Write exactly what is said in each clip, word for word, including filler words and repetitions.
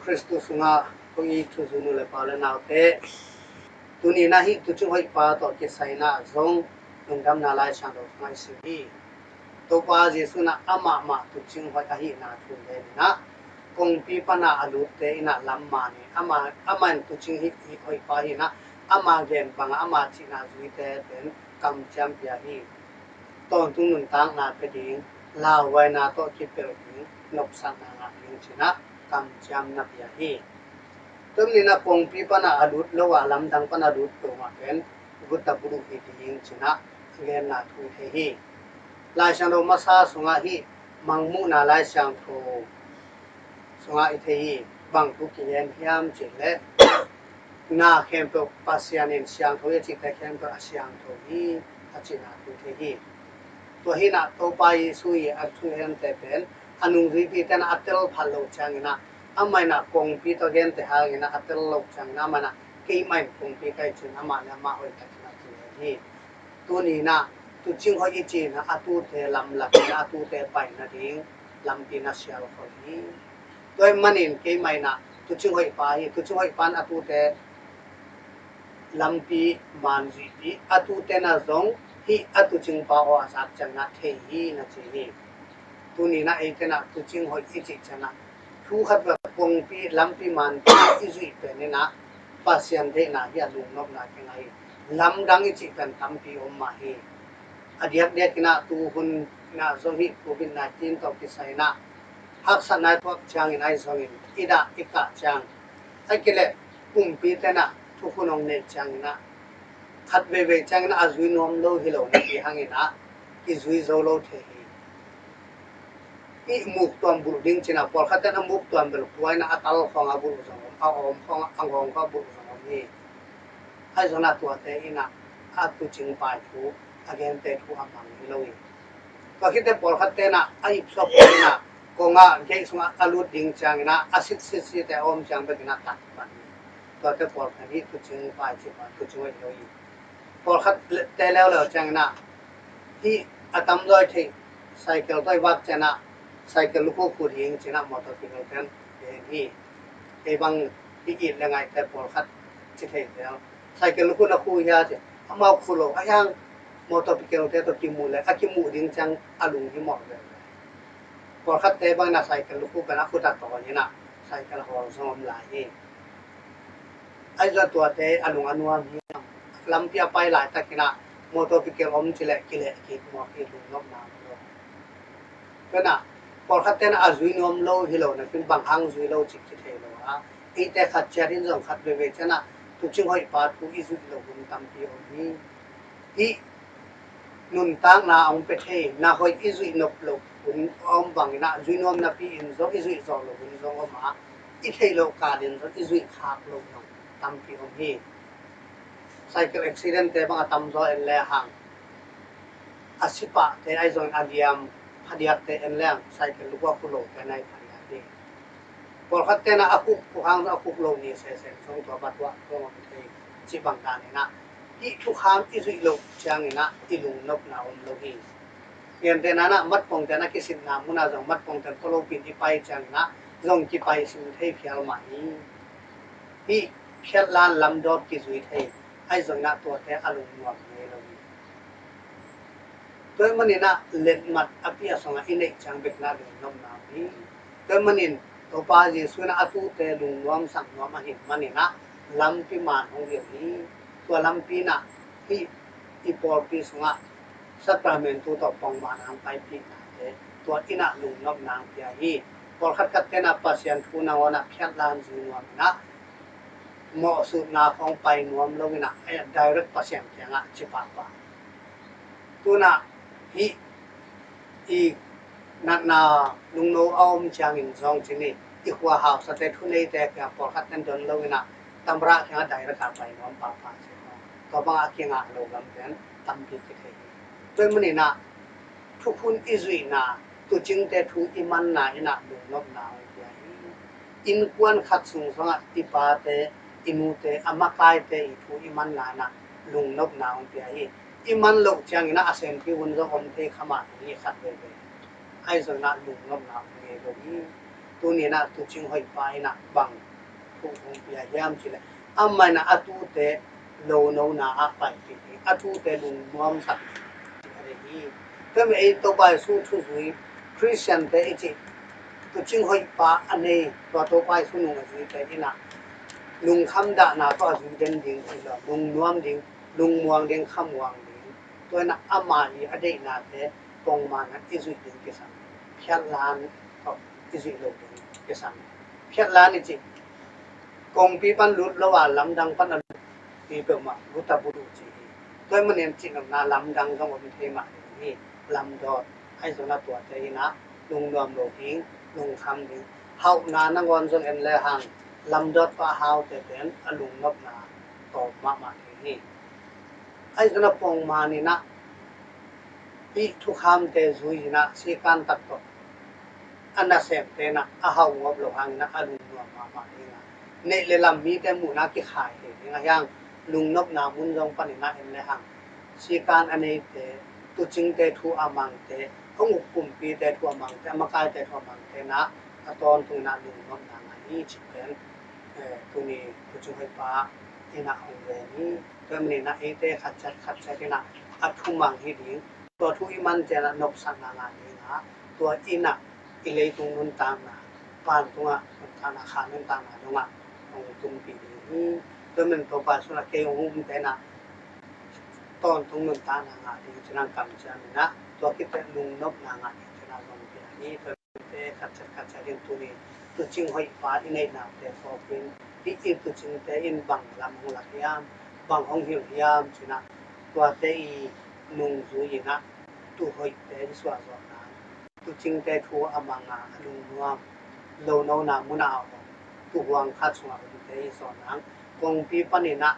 Khristu sungah ko i thuzu nu le pa le naute, tuni na hih tuucing hoih pa tawh kisai na zong lungdamna Lai Siangtho sungah i sim hi. Topa Jesu na amah mah tuucing hoih ahihna thu gen inah, kongpi pana a lutte inah lam man hi. Amah, amah in tuucing hih, hih hoih pa hinah, ama gen bangah ama cihna zuite pen kamciam pia hi. Tawntung nuntakna pia ding, lauhuaina tawh kipelh ding, nopsakna ngah ding cinah kamciam na pia hi. Tua maninah kongpi pana a lut lo ah lamdang pana lut peuhmah pen gutta buluh hi ding cinah genna thu i thei hi. Lai Siangtho masa sungah hih Mangmuhna Lai Siangtho sungah i thei hi. Bang thu kigen hiam cih leh, na khempeuh Pasian in siangtho hi a cihte khempeuh a siangtho hi a cihna thu i thei hi. Tua hinah Topa Jesu i a thuhente pen a nungzuipite na a tel phat loh cianginah, amah inah kongpi tawh gente hanginah a tel loh cianginah amah inah keimah in kongpi ka hi cin amah le amah hoihtakin a kigen hi. Tuninah tuucing hoih i cinah a tute lamlak inah a tute pai nading lampi na sial khol hi. Tua ahih manin keimah inah tuucing hoih pa hi. Tuucing hoih pan a tute lampi man zuihpih, a tute na zong hih a tuucing pa aw a zak cianginah thei hi na ci hi. Tuninah eite na tuucing hoih i cih cianah thu khat bek kongpi lampi manpi i zuih pen inah Pasian deihna hi a lungnopna kinga hi. Lamdang i cih pen tampi om mah hi. A diakdiak inah tuhun inah zong hih covid nineteen tawh kisai inah haksatna i thuak ciangin ahi zongin i dah i kah ciang, a kileh kumpite inah thukhun hong neih cianginah khat veivei cianginah a zui nuam lo hi lo napi hanginah i zui zo lo thei hi. I muktuam bulh ding cinah pawlkhatte na muktuam bel kua inah a tal khawng a bulh zong om, a awm khawng a ngawng khawng a bulh zong om hi. Ahi zongah tuate inah a tuucing pai thu, a gente thu a mang hi lo hi. Tua khit teh pawlkhatte inah a ipsuak inah kongah gate sungah a lut ding cianginah a sitsit site a om ciang bekinah tak pan hi. Tuate pawlkhat hih tuucing pai cih pan tuucing hoih lo hi. Pawlkhatte leuleu cianginah hih a tamzaw i theih cycle tawh i vak cianah cycle lukhu khu ding cinah motor pickle ten gen hi. Kei bang i it le ngaihte pawlkhat ci thei zel. Cycle lukhu na khu hia ci, amau khu lo a hiang motor pickle te tawh kimuh le a kimuh ding ciang a lung hi mawh zel. Pawlkhatte bang inah cycle lukhu pen a khut a tawi inah cycle hawl zong om lai hi. Ahi zong tuate a lung a nuam hi. Lampi a pai laitakinah motor pickle om cileh kileh kik mawk hi, lungnopna om lo. Tua inah pawlkhatte inah a zui nuam lo hi lo napi in bang hang zui lo cih kithei lo a, eite khat ciat in zong khat veivei cianah tuucing hoih pa thu i zuih loh hun tampi om hi. Hih nuntakna a hong pia thei na hoih i zuih nop loh hun a om banginah zui nuam napi in zong i zuih zawh loh hun zong om a, i theih loh kalin zong i zuih khak loh zong tampi om hi. Cycle accident te bang a tamzaw en le hang, a sipahte ahi zongin a liam phadiakte en le hang cycle lukhu a khu lote na hi phadiak hi. Pawlkhatte inah a khuk thukham a khuk lo ni sese zong tua batuah zong om thei cih bang daninah hih thukham i zuih loh cianginah i lungnopna om lo hi. Gentehna inah matpongte na kisitna munah zong matpongte tawlopin i pai cianginah zong kipai sim thei phial mah hi. Hih phiatlan lamdawt kizui thei ahi zonginah tuate a lungnuam ngei lo hi. Tua ahih maninah letmat a piah sungah i neih ciang bekna lungnopna om hi. Tua ahih manin Topa Jesu inah a tute lungnuam saknuam ahih maninah lampi man hong hilh hi. Tua lampi inah hih i pawlpi sungah Sacramentu tawh pongmawhna hong paipihnate tua inah lungnopna hong pia hi. Pawlkhat khatte inah Pasian thu nangawnah phiatlan zui nuam inah mawhsutna khawng pai nuam lo inah direct Pasian kiangah ci pahpah. Tunah hih i natna lungno a om ciangin zong cin i, i khua hausate thuneite kiang pawlkhat ten don lo inah tamrah kiangah direct a pai nuam pahpah ci. Tua bangah a kingah lo lamten tampi kithei hi. Tua ahih maninah thukhun i zuihna, tuucingte thu i manna inah lungnopna hong pia hi. Innkuan khat sung sungah i pate i nute a makaite i thu i manna inah lungnopna hong pia hi. I man loh cianginah a senpi hun zong om thei kha mah hi khat veivei. Ahi zonginah lungnopna hong ngei lo hi. Tuni-in ah tuucing hoihpa in ah bang thu hong pia hiam cih leh, amah in ah a tuute lonona ah paipih ding, a tuute lungnuam tak ding a deih hi. Tua ahih manin ei Topa Jesu thuzui Khristiante i cih tuucing hoihpa a nei, tua Topa Jesu nung a zuite in ah lungkham dahna tawh a zui den ding hi lo, lungnuam ding, lungmuang ding, khamuang ding. Tua in ah ama i a deihnate pongman ah i zuih ding kisam, phiatlan tawh i zuih loh ding kisam. Phiatlan i cih, kongpi pan lut lo a lamdang pan a lut, pi peuhmah lut a buluh ci hi. Tua ahih manin cihnopna lamdang zong om thei mah ding hi. Lamdawt, ahi zongin ah tuate in ah lungnuam lo ding, lungkham ding. Hauhna nangawn zong en lehang, lamdawt tawh a haute pen a lungnopna tawm mahmah ding hi. Ahi zongin ah pongman in ah hih thukhamte zui in ah sikan tak tawh a nasemte in ah a hauh ngawp loh hangin ah a lungnuam mahmah ding a, neih le lam mite muhna kikhai thei ding a, hiang lungnopna mun zong panin ah en lehang, sikan a neite, tuucingte thu a mangte, hong uk kumpite thu a mangte, a makaite thu a mangte in ah a tawntungin ah lungnopna ngah hi cih pen, eh, tuni tuucing hoihpa in ah hong gen hi. Tua ahih manin ah eite khat ciat khat ciat in ah a thu mang hi ding, tua thu i man ciangin ah nopsakna ngah ding a, tua in ah i leitung nuntakna, vantung ah nuntakna, kha nuntakna dongah hong tunpih ding hi. Tua ahih manin Topa Jesu in ah kei hong umte in ah tawntung nuntakna ngah ding ci-in ah kamciam in ah, tua khit teh lungnopna ngah ding ci-in ah zong pia hi. Tua ahih manin te khat ciat khat ciat in tuni tuucing hoihpa i neihnate phawk in, hih i tuucingte in bang lam hong lak hiam, bang hong hilh hiam ci-in ah, tuate i nungzui in ah tuuhoihte i suah zawh nang, tuucingte thu a mang a, a lungnuam, lonona mun ah a om, tuuhuang khat sungah omte i zawh nang, kongpi panin ah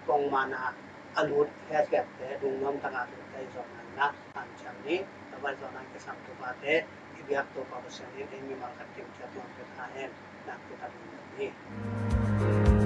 pongman a a lut hiathiatte, lungnuam tak a lutte i zawh nang in ah kamciam ni. Tua bang zawh nang kisam Topate, i biak Topa Pasian in ei mimal khat kimciat tuan pia ta hen. Nakpi takin lungdam ni.